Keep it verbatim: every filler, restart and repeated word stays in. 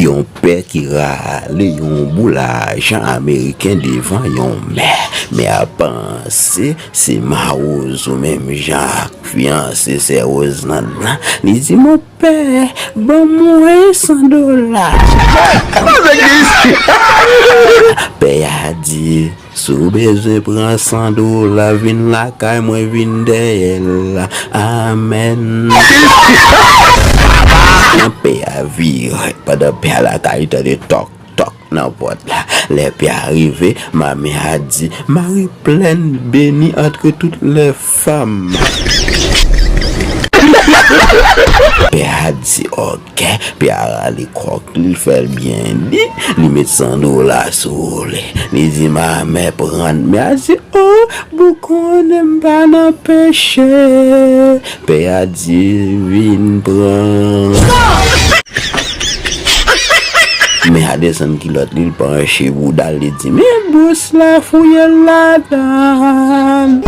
Yon pè ki rale yon boul lajan ameriken devan yon mè. Mè a panse se mawozo menm jan ak fiyanse sè Roselande lan. Li di, "Mon pè, ban mwen san dola." Pè a di, "Si w bezwen pran san dola, vin lakay mwen, vin dèyè l la." Amèn. Pè a vire. Pandan pè a lakay, li tande tòk, tòk nan pòt la. Lè pè a rive, manmi a di, "Marie pleine, bénie entre toutes les femmes." Pè a di, "Ok." Pè a rale kòk li, fè l byen di. Li met san dola sou li. Li di, "Manmi, pran." Mè a di, "O, boukonnen m pa nan peche." Pè a di, "Vin pran." Mè a desann kilòt li, l panche bouda l, li di, "Men bous la, fouye l ladan."